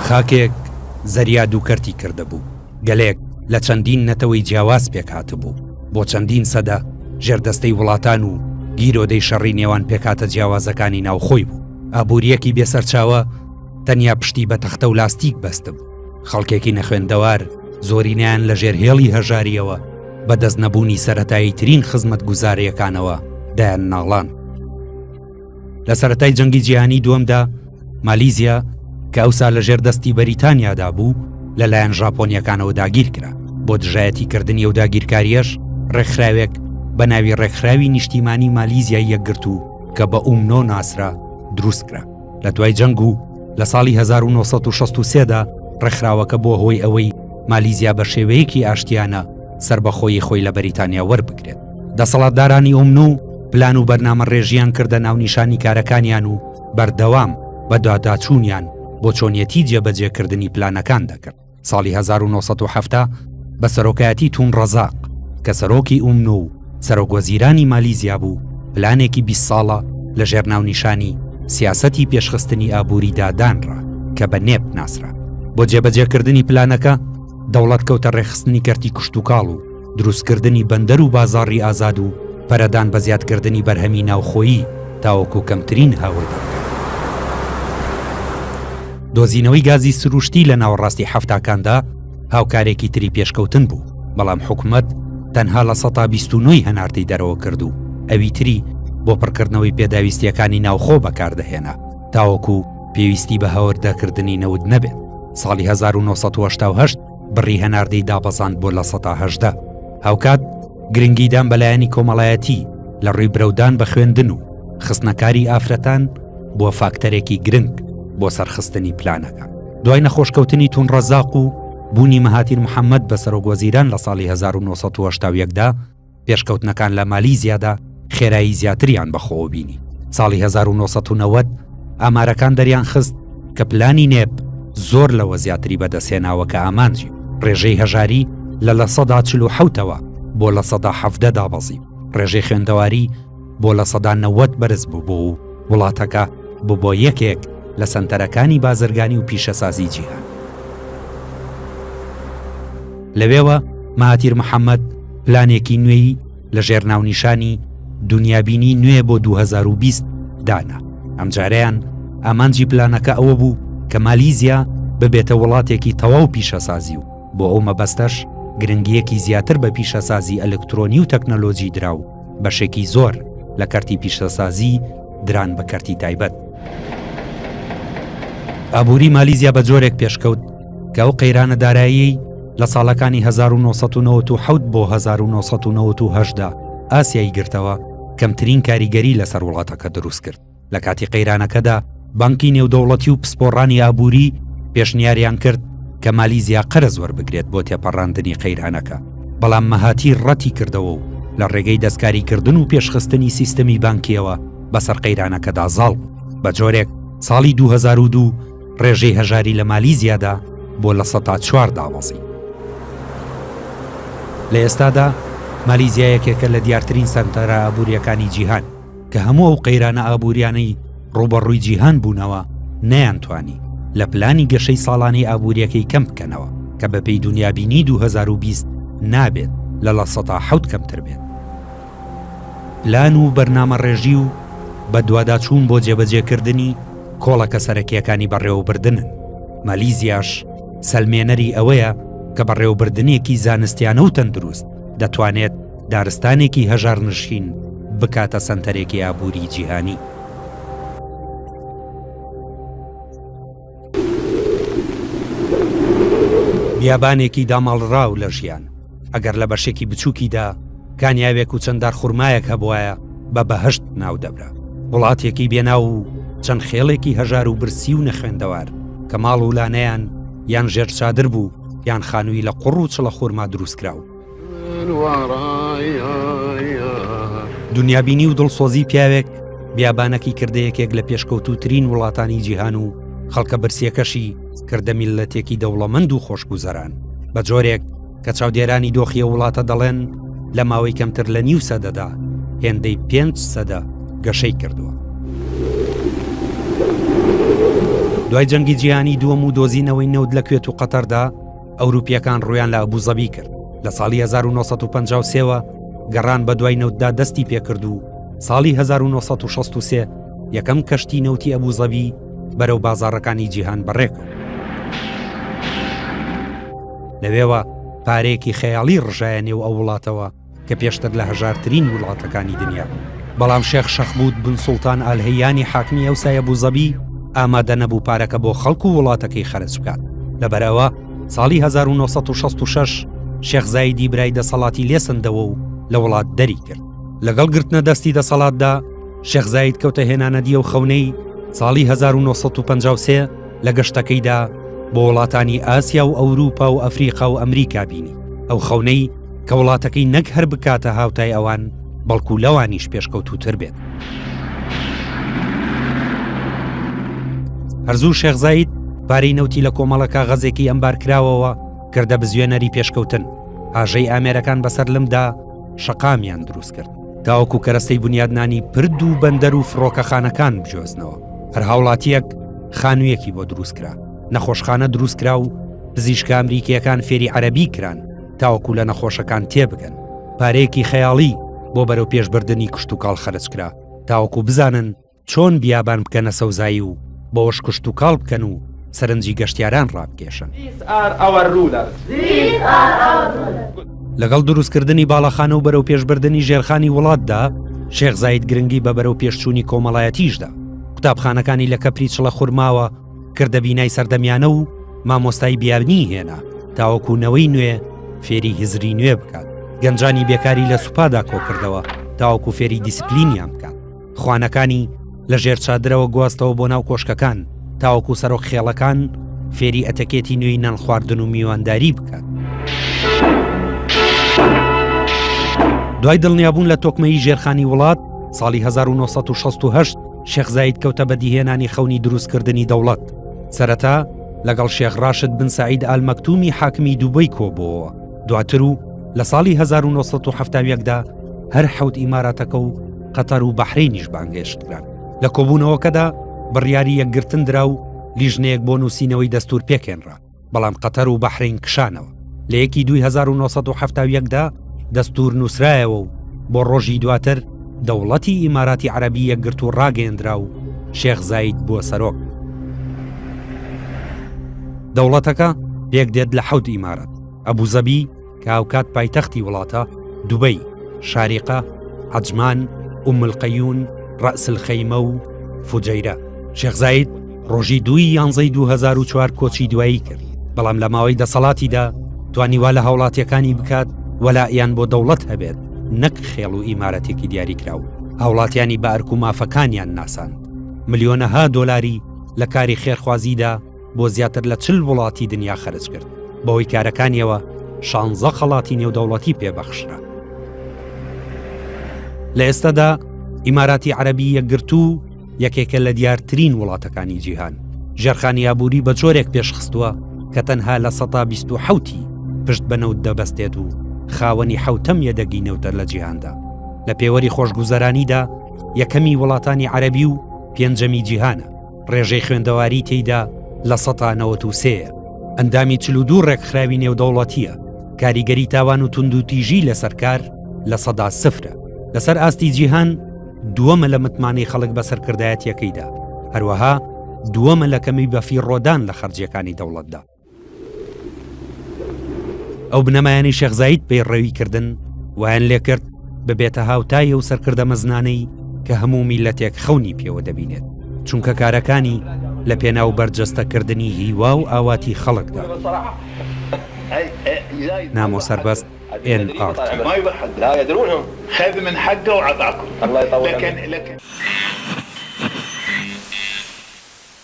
خاکێک زەریا دووکەرتی کردبوو، گەلێک لە چەندین نەتەوەی جیاواز پێکهاتبوو، بۆ چەندین سەدە ژێردەستەی وڵاتان و گیرۆدەی شەڕی نێوان پێکهاتە جیاوازەکانی ناوخۆی بوو. ئابوورییەکی بێ سەرچاوە تەنیا پشتی بە تەختە و لاستیک بەستبوو. خەڵکێکی نەخوێندەوار، زۆرینەیان لەژێر هێڵی هەژارییەوە، بە دەست نەبوونی سەرەتاییترین خزمەتگوزارییەکانەوە دەیانناڵاند. لە سەرەتای جەنگی جیهانی دووەمدا مالیزیا کە ئەوسا لەژێر دەستی بەریتانیادا بوو لەلایەن ژاپۆنیەکانەوە داگیر کرا بۆ دژایەتی کردنی ئەو داگیرکاریەش ڕێکخراوێک بە ناوی ڕێکخراوی نیشتیمانی مالیزیای یەکگرتوو کە بە ئومنۆ ناسرا دروست کرا لە دوای جەنگ و لە ساڵی 1963 دا ڕێکخراوەکە بووە هۆی ئەوەی مالیزیا بە شێوەیەکی ئاشتیانە سەربەخۆیی خۆی لە بەریتانیا وەربگرێت. دەسەڵاتدارانی ئومنو پلان و بەرنامەڕێژییان کردە ناونیشانی کارەکانیان و بەردەوام بەدواداچوونیان بۆ چۆنیەتی جێبەجێکردنی پلانەکان دەکرد. ساڵی 1970 بە سەرۆکایەتی تون ڕەزاق کە سەرۆکی ئومنو و سەرۆکوەزیرانی مالیزیا بوو، پلانێکی 20 ساڵە لە ژێر ناونیشانی سیاسەتی پێشخستنی ئابووریدا دانرا کە بە نێپ ناسرا. بۆ جێبەجێکردنی پلانەکە دەوڵەت کەوتە ڕێکخستنی کەرتی کشتوکاڵ و دروستکردنی بەندەر و بازاڕی ئازاد و پەرەدان بە زیادکردنی بەرهەمی ناوخۆیی تاوەکو کەمترین هاوردە بکات. دۆزینەوەی گازی سروشتی لە ناوەڕاستی حەفتاکاندا هاوکارێکی تری پێشکەوتن بوو، بەڵام حکومەت تەنها 29% ی هەناردەی دەرەوە کرد و ئەوی تری بۆ پڕکردنەوەی پێداویستییەکانی ناوخۆ بەکاردەهێنا تاوەکو پێویستی بە هاوردەکردنی نەوت نەبێت. ساڵی 1988 بڕی هەناردەی دابەزاند بۆ 18%. هاوکات گرنگیدان بە لایەنی کۆمەڵایەتی لە ڕووی برەودان بە خوێندن و خستنەکاری ئافرەتان بووە فاکتەرێکی گرنگ بۆ سەرخستنی پلانەکە. دوای نەخۆشکەوتنی تون ڕەزاق و بوونی مەهاتیر محەممەد بە سەرۆکوەزیران لە ساڵی 1981 دا پێشکەوتنەکان لە مالیزیادا خێرایی زیاتریان بەخۆوە بینی. ساڵی 1990 ئامارەکان دەریانخست کە پلانی نێپ زۆر لەوە زیاتری بەدەستهێناوە کە ئامانجی ڕێژەی هەژاری لە 47%ەوە بۆ 17% دابەزی، ڕێژەی خوێندەواری بۆ 90% بەرز بوو و وڵاتەکە ببووە یەکێک لە سەنتەرەکانی بازرگانی و پیشەسازی جیهان. لەوێوە مەهاتیر محەمەد پلانێکی نوێی لە ژێر ناونیشانی دونیابینی نوێ بۆ 2020 دانا. ئەمجارەیان ئامانجی پلانەکە ئەوە بوو کە مالیزیا ببێتە وڵاتێکی تەواو پیشەسازی و بۆ ئەو مەبەستەش گرنگییەکی زیاتر بە پیشەسازی ئەلکترۆنی و تەکنەلۆجی درا و بەشێکی زۆر لە کەرتی پیشەسازی دران بە کەرتی تایبەت. ئابووری مالیزیا بە جۆرێک پێشکەوت کە ئەو قەیرانە داراییەی لە ساڵەکانی 1997 بۆ 1998 دا ئاسیای گرتەوە، کەمترین کاریگەری لەسەر وڵاتەکە دروست کرد. لە کاتی قەیرانەکەدا بانکی نێودەوڵەتی و پسپۆڕانی ئابووری پێشنیاریان کرد کە مالیزیا قەرز وەربگرێت بۆ تێپەڕاندنی قەیرانەکە، بەڵام مەهاتیر ڕەتی کردەوە و لە ڕێگەی دەستکاریکردن و پێشخستنی سیستەمی بانکییەوە بەسەر قەیرانەکەدا زاڵ بوو، بە جۆرێک ساڵی 2002 ڕێژەی هەژاری لە مالیزیادا بۆ 4% دابەزی. لە ئێستادا مالیزیا یەکێکە لە دیارترین سەنتەرە ئابوورییەکانی جیهان. کە هەموو ئەو قەیرانە ئابووریانەی ڕووبەڕووی جیهان بوونەوە نەیانتوانی لە پلانی گەشەی ساڵانەی ئابووریەکەی کەم بکەنەوە کە بەپێی دونیابینی 2020 نابێت لە 7% کەمتر بێت. پلان و بەرنامەڕێژی و بەدواداچوون بۆ جێبەجێکردنی کۆڵەکە سەرەکییەکانی بەڕێوەبردنن، مالیزیاش سەلمێنەری ئەوەیە کە بەڕێوەبردنێکی زانستیانە و تەندروست دەتوانێت دارستانێکی هەژارنشین بکاتە سەنتەرێکی ئابووری جیهانی. بیابانێکی داماڵراو لە ژیان، ئەگەر لە بەشێکی بچووکیدا کانیاوێک و چەند دارخورمایەک هەبوایە بە بەهەشت ناودەبرا. وڵاتێکی بێناو و چەند خێڵێکی هەژار و برسی و نەخوێندەوار کە ماڵ و لانەیان یان ژێر چادر بوو یان خانووی لە قوڕ و چڵە خورما دروستکراو. دونیابینی و دڵسۆزی پیاوێک بیابانەکی کردە یەکێک لە پێشکەوتووترین وڵاتانی جیهان و خەڵکە برسیەکەشی کردە میللەتێکی دەوڵەمەند و خۆشگوزەران بە جۆرێک کە چاودێرانی دۆخی ئەو وڵاتە دەڵێن لە ماوەی کەمتر لە نیو سەدەدا هێندەی پێنج سەدە گەشەی کردووە. دوای جەنگی جیهانی دووەم و دۆزینەوەی نەوت لە کوێت و قەتەردا، ئەوروپییەکان ڕوویان لە ئەبوزەبی کرد. لە ساڵی 1953 وە گەڕان بە دوای نەوتدا دەستی پێکرد و ساڵی 1963 یەکەم کەشتی نەوتی ئەبوزەبی بەرەو بازاڕەکانی جیهان بەڕێکەوت. لەوێوە پارەیەکی خەیاڵی ڕژایە نێو ئەو وڵاتەوە کە پێشتر لە هەژارترین وڵاتەکانی دنیا بوو. بەڵام شێخ شەخبوت بن سوڵتان ئال هەیانی حاکمی ئەوسای ئەبوزەبی ئامادە نەبوو پارەکە بۆ خەڵک و وڵاتەکەی خەرج بکات. لەبەرئەوە ساڵی 1966 شێخ زایدی برای دەسەڵاتی لێسەندەوە و لە وڵات دەری کرد. لەگەڵ گرتنە دەستی دەسەڵاتدا شێخ زاید کەوتە هێنانەدی ئەو خەونەی ساڵی 1953 لە گەشتەکەیدا بۆ وڵاتانی ئاسیا و ئەوروپا و ئەفریقا و ئەمریکا بینی، ئەو خەونەی کە وڵاتەکەی نەک هەر بکاتە هاوتای ئەوان، بەڵکو لەوانیش پێشکەوتووتر بێت. هەر زوو شێخ زاید پارەی نەوتی لە کۆمەڵە کاغەزێکی ئەمبارکراوەوە کردە بزوێنەری پێشکەوتن، هاژەی ئامێرەکان بەسەر لمدا شەقامیان دروست کرد تاوەکو کەرەستەی بنیادنانی پرد و بەندەر و فڕۆکەخانەکان بگوێزنەوە. هەر هاوڵاتییەک خانوویەکی بۆ دروست کرا، نەخۆشخانە دروست کرا و پزیشکە ئەمریکییەکان فێری عەرەبی کران تاوەکو لە نەخۆشەکان تێبگەن. پارەیەکی خەیاڵی بۆ بەرەوپێشبردنی کشتوکاڵ خەرج کرا تاوەکو بزانن چۆن بیابان بکەنە سەوزایی و بەوەش کشتوکاڵ بکەن و سەرنجی گەشتیاران ڕابکێشن. لەگەڵ دروستکردنی باڵەخانە و بەرەوپێشبردنی ژێرخانی وڵاتدا، شێخ زاید گرنگی بە بەرەوپێشچوونی کۆمەڵایەتیش دا. قوتابخانەکانی لە کەپری چڵە خورماوە کردە بینای سەردەمیانە و مامۆستای بیابنی هێنا تاوەکو نەوەی نوێ فێری هزری نوێ بکات. گەنجانی بێکاری لە سوپادا کۆکردەوە تاوەکو فێری دیسپلینیان بکات. خوانەکانی لە ژێر چادرەوە گواستەوە بۆ ناو کۆشکەکان تاوەکو سەرۆک خێڵەکان فێری ئەتەکێتی نوێی نان خواردن و میوانداری بکات. دوای دڵنیابوون لە تۆکمەیی ژێرخانی وڵات ساڵی 1968 شێخ زاید کەوتە بەدیهێنانی خەونی دروستکردنی دەوڵەت سەرەتا لەگەڵ شێخ ڕاشد بن سعید ئال مەکتومی حاکمی دوبەی کۆبووەوە دواتر و لە ساڵی 1970 دا هەر حەوت ئیماراتەکە و قەتەر و بەحرەینیش بانگهێشت کران. لە کۆبوونەوەکەدا بڕیاری یەکگرتن درا و لیژنەیەک بۆ نووسینەوەی دەستوور پێکهێنرا، بەڵام قەتەر و بەحرەین کشانەوە. لە یەکی دووی 1971 دا دەستوور نووسرایەوە و بۆ ڕۆژی دواتر دەوڵەتی ئیماراتی عەرەبی یەکگرتوو ڕاگەیەندرا و شێخ زاید بووە سەرۆک. دەوڵەتەکە پێکدێت لە حەوت ئیمارەت، ئەبوزەبی، کە هاوکات پایتەختی وڵاتە، دوبەی، شاریقە، عەجمان، ئوم القەیون، ڕەئس الخەیمە و فوجەیرە. شێخ زاید ڕۆژی دووی یانزەی 2004 کۆچی دوایی کرد، بەڵام لە ماوەی دەسەڵاتیدا توانی وا لە هاوڵاتیەکانی بکات وەلائیان بۆ دەوڵەت هەبێت نەک خێڵ و ئیمارەتێکی دیاریکراو، هاوڵاتیانی بە ئەرک و مافەکانیان ناساند، ملیۆنەها دۆلاری لە کاری خێرخوازیدا بۆ زیاتر لە 40 وڵاتی دنیا خەرج کرد، بەهۆی کارەکانیەوە شانزە خەڵاتی نێودەوڵەتی پێبەخشرا. لە ئێستادا ئیماراتی عەرەبی یەکگرتوو یەکێکە لە دیارترین وڵاتەکانی جیهان، ژێرخانی ئابووری بە جۆرێک پێشخستووە کە تەنها لە سەتا 27 ی پشت بە نەوت دەبەستێت و خاوەنی حەوتەم یەدەگی نەوتە لە جیهاندا. لە پێوەری خۆشگوزەرانیدا یەکەمی وڵاتانی عەرەبی و پێنجەمی جیهانە. ڕێژەی خوێندەواری تێیدا 93% یە. ئەندامی 42 ڕێکخراوی نێودەوڵەتییە. کاریگەری تاوان و توندوتیژی لەسەر کار لە سەدا سفرە. لەسەر ئاستی جیهان دووەمە لە متمانەی خەڵک بە سەرکردایەتییەکەیدا، هەروەها دووەمە لە کەمی بەفیڕۆدان لە خەرجییەکانی دەوڵەتدا. ئەو بنەمایانەی شێخ زاید پەیڕەوی کردن وایان لێکرد ببێتە هاوتای ئەو سەرکردە مەزنانەی کە هەموو میلەتێک خەونی پێوە دەبینێت چونکە کارەکانی لە پێناو بەرجەستەکردنی هیوا و ئاواتی خەڵکدا نامۆ سەربەست ئێن ئاڕ تی.